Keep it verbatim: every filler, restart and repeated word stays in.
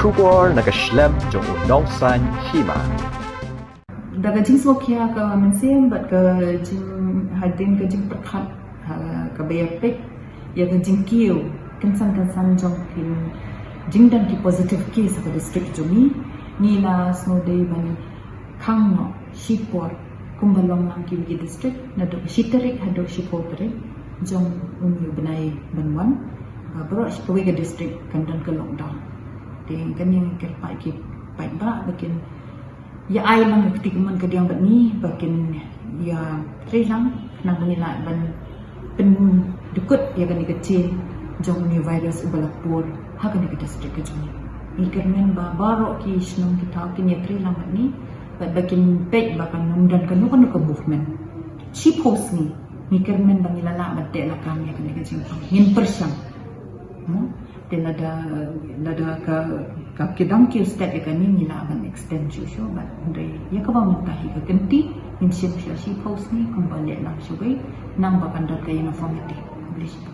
Khubor na ka shlem jong u nongsan hima. Da ka jingsngewkhia ka mynsiem bad ka jing hadien ka jingpyrkhat ha kaba ïapeit ïa ka jingkiew kynsan kynsan jong ki jingdon ki positive case ha ka district jong ngi, ngi la sngewdei ban khang noh shipor kumba long lang kiwei ki district naduh shi tarik haduh shiphew tarik jong une u bnai ban wan. Baroh shi kawei ka district kan don ka lockdown. Te kane ngi kyrpad ki paidbah ba kin ïa ai lang ka kti kamon kadiang bad ngi ba kin ïa trei lang khnang ba ngi lah ban pyndukut ïa kane ka chain jong une u virus uba la pur ha kane ka district ka jong ngi. Ngi kyrmen ba baroh ki shnong ki thaw kin ïa trei lang bad ngi bad ba kin peit ba kan ym don kano kano ka movement. Shiphew sngi ngi kyrmen ba ngi la lah ban teh lakam ïa kane ka jingpang. Ngin pyrshang. Te lada lada ka ka ki dang ki step ïa kane ngi lah ban extend shuh shuh bad hynrei ïa kaba mynta hi ka kynti ngin shim sha shiphew sngi kumba leh lang shawei nang ba kan don ka uniformity. Khublei shibun.